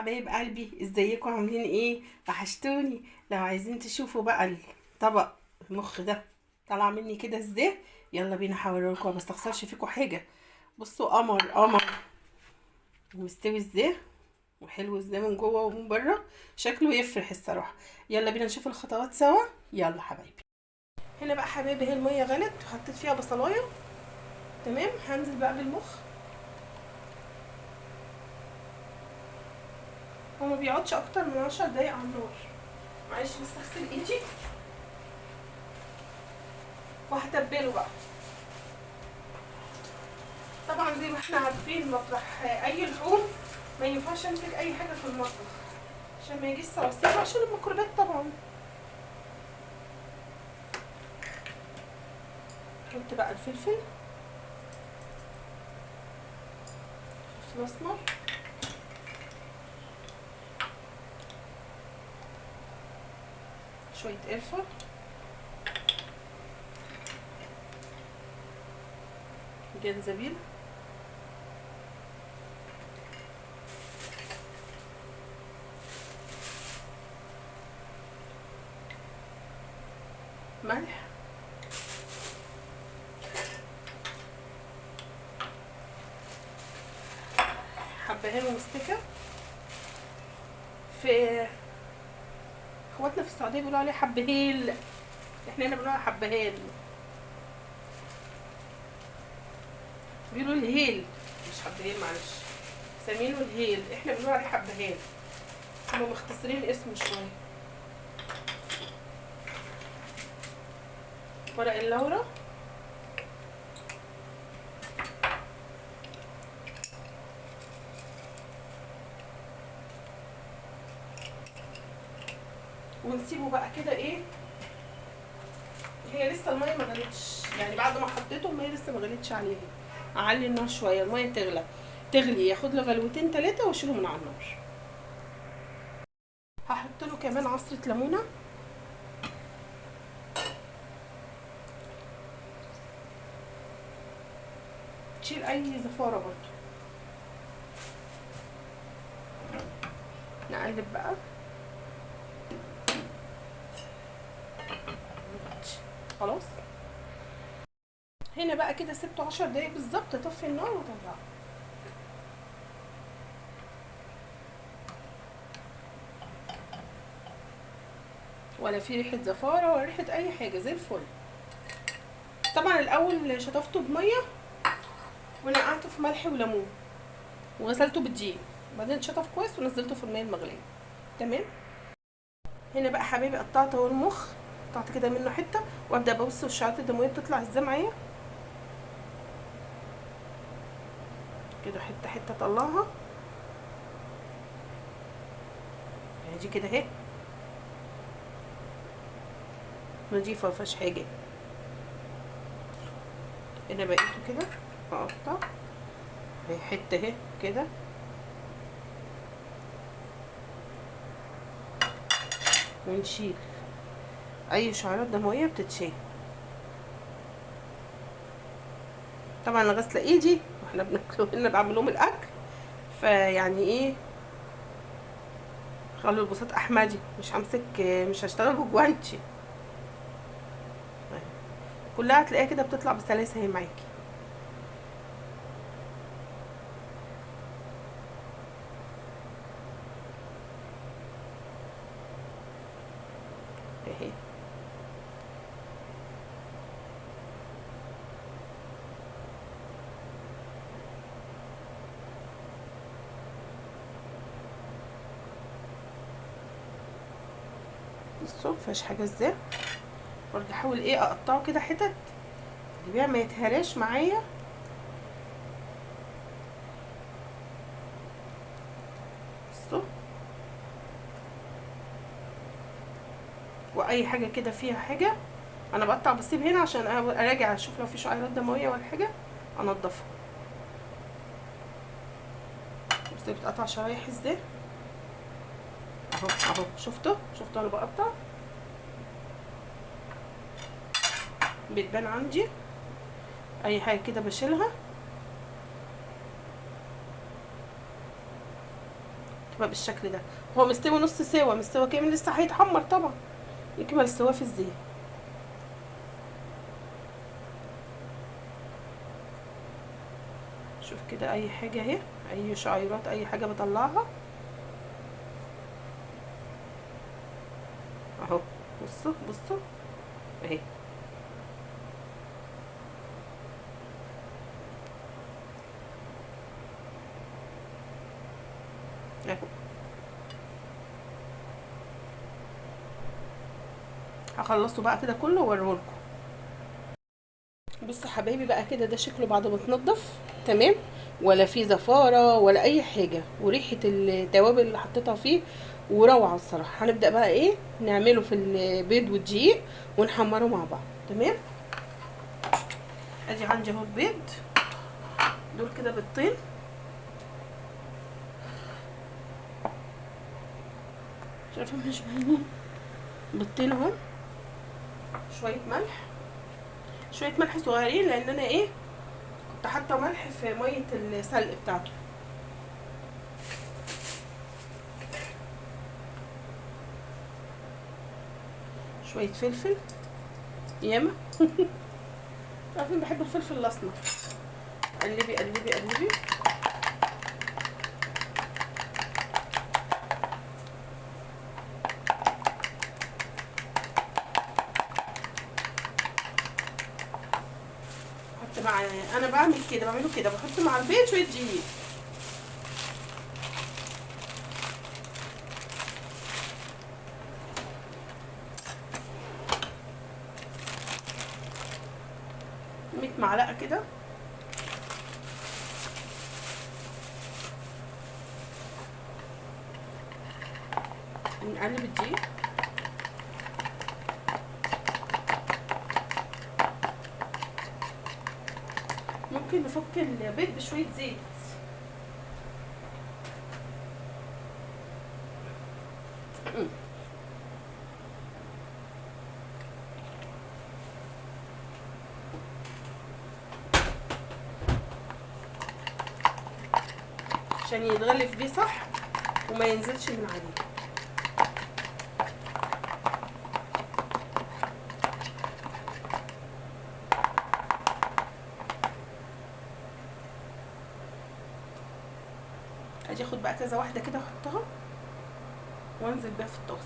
حبايب قلبي، ازيكم؟ عاملين ايه؟ وحشتوني. لو عايزين تشوفوا بقى الطبق المخ ده طلع مني كده ازاي، يلا بينا هوريلكم، ما بستخسرش فيكم حاجة. بصوا قمر قمر ومستوي ازاي وحلو ازاي من جوه ومن بره، شكله يفرح الصراحة. يلا بينا نشوف الخطوات سوا، يلا حبايبي. هنا بقى حبايبي هي المية غلت وحطيت فيها بصلايه، تمام. هنزل بقى بالمخ، هو ما بيقعدش اكتر من 10 دقايق على النار. معلش بس اغسل ايدي وهتبله بقى. طبعا زي ما احنا عارفين مطرح اي لحوم ما ينفعش امسك اي حاجة في المطبخ عشان ما يجيش صراصير وعشان الميكروبات طبعا. احط بقى الفلفل، فلفل اسمر، شوية قرفه، جنزبيل، ملح، حبهان ومستكه. في اخواتنا في السعودية بيقولوا عليه حبهيل، احنا هنا بنقول عليه حبهان، بيقولوا الهيل مش حبهيل، معلش سمينه الهيل، احنا بنقول عليه حبهان، هما مختصرين اسمه شوية. ورق اللورة، ونسيبه بقى كده. ايه هي لسه المية ما غلتش، يعني بعد ما حطيته المية لسه ما غلتش عليها. اعلي النار شوية، المية تغلى تغلي، ياخد له غلوتين ثلاثة واشيله من على النار. هحط له كمان عصره ليمونه، تشيل اي زفاره برضو. نقلب بقى خلاص. هنا بقى كده سبته 10 دقايق بالظبط، اطفي النار واطلعه. ولا في ريحه زفاره ولا ريحه اي حاجة، زي الفل. طبعا الاول شطفته بميه ونقعته في ملح وليمون وغسلته بالدقيق، بعدين اتشطف كويس ونزلته في المية المغليه، تمام. هنا بقى حبايبي قطعت اهو المخ، قطعت كده منه حتة، وابدا ببص الشعيرات الدموية بتطلع ازاي معايا كده، حتة حتة اطلعها دي كده اهي، نضيفه مفيهاش حاجة. هنا بقيته كده اقطع اهي حتة اهي كده، ونشيل اي شعيرات دموية بتتشال. طبعا انا غاسله ايدي واحنا بناكل هنا بعمل لهم الاكل، فيعني ايه خلوا البساط احمدي، مش همسك، مش هشتغل بجوانتي. طيب كلها هتلاقيها كده بتطلع بسلاسة اهي معاكي. اهي بصوا مفيهاش حاجة ازاي. برضه احاول ايه اقطعه كده حتت اللي ما يتهراش معايا. بصوا واي حاجة كده فيها حاجة انا بقطع، بسيب هنا عشان اراجع اشوف لو في شعيرات دموية ولا حاجة انضفها. بصوا بتقطع شرايح ازاي اهو اهو، شفتوا شفتوا انا بقطع بتبان عندي اي حاجة كده بشيلها. تبقى بالشكل ده. هو مستوي نص سوا، مستوى كامل لسه هيتحمر طبعا، يكمل سوا في الزيت. شوف كده اي حاجة اهي، اي شعيرات اي حاجة بطلعها اهو. بصوا بصوا اهي. اهو هخلصه بقى كده كله واوريهولكم. بصوا حبايبي بقى كده ده شكله بعد ما اتنضف تمام، ولا فيه زفاره ولا اي حاجة، وريحه التوابل اللي حطيتها فيه وروعه الصراحة. هنبدا بقى ايه نعمله في البيض والدقيق ونحمره مع بعض. تمام، ادي عندي اهو البيض دول كده بيضتين، مش عارفه مش باينين، بيضتين اهو، شوية ملح، شوية ملح صغيرين لان انا ايه كنت حاطه ملح في مية السلق بتاعته. شوية فلفل ياما عارفين بحب الفلفل الاسمر. قلبي قلبي قلبي. حط مع، انا بعمل كده، بعمله كده، بحط مع البيض شوية دقيق. معلقه كده، نقلب الدقيق. ممكن نفك البيض بشوية زيت. عشان يتغلف بيه صح وما ينزلش من عليه. اجي اخد بقى كذا واحدة كده احطها وانزل بيها في الطاسه.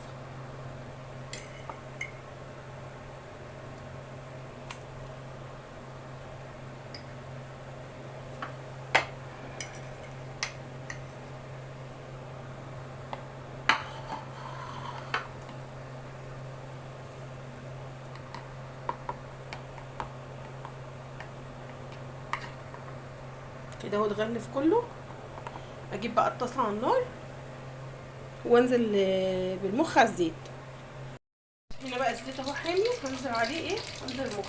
كده اهو اتغلف كله. اجيب بقى الطاسه على النار وانزل بالمخ على الزيت. هنا بقى الزيت اهو حامي، هنزل عليه ايه؟ هنزل المخ.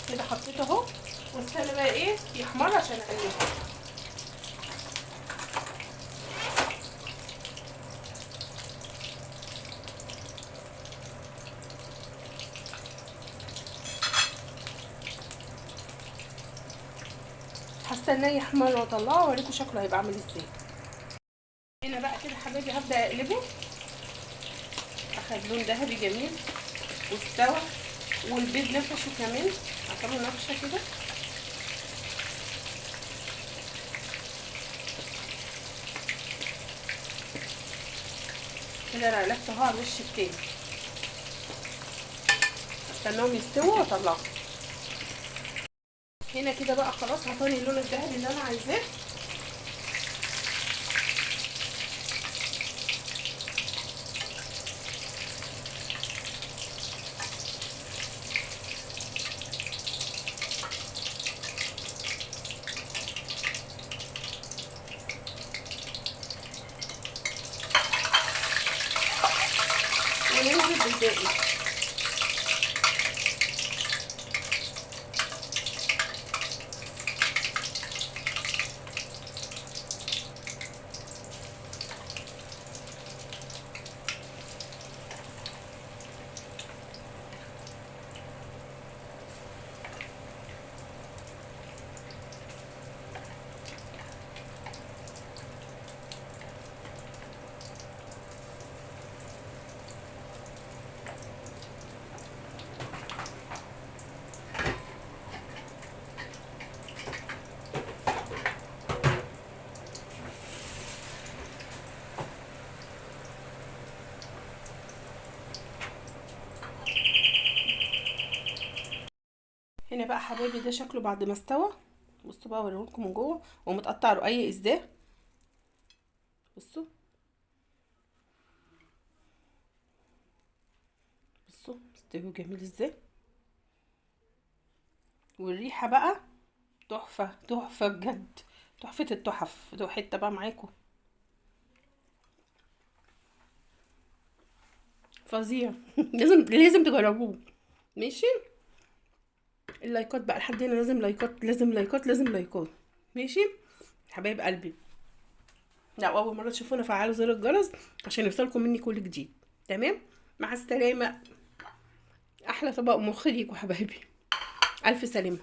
كده حطيته اهو، واستنى بقى ايه يحمر عشان اقلبه. هستناه يحمر واطلعه واوريكم شكله هيبقى عامل ازاي. هنا بقى كده حبايبي هبدا اقلبه. اخد لون ذهبي جميل واستوى، والبيض نفشه كمان، عطاله نفشه كده. كده انا قلبته اهو على الوش التاني. استناهم يستووا واطلعهم. هنا كده بقى خلاص عطاني اللون الذهبي اللي انا عايزاه. بالباقي. هنا بقى حبايبي ده شكله بعد ما استوى. بصوا بقى اوريهولكم من جوه، ومتقطع رقيق ازاي. بصوا بصوا مستوي جميل ازاي، والريحه بقى تحفة تحفة بجد، تحفة التحف. ده حتة بقى معاكم فظيع. لازم تجربوه. ماشي، اللايكات بقى لحد هنا، لازم لايكات لازم لايكات لازم لايكات. ماشي حبايب قلبي، لو اول مرة تشوفونا فعلوا زر الجرس عشان يوصلكم مني كل جديد. تمام، مع السلامة. احلى طبق مخ ليكوا حبايبي، الف سلامه.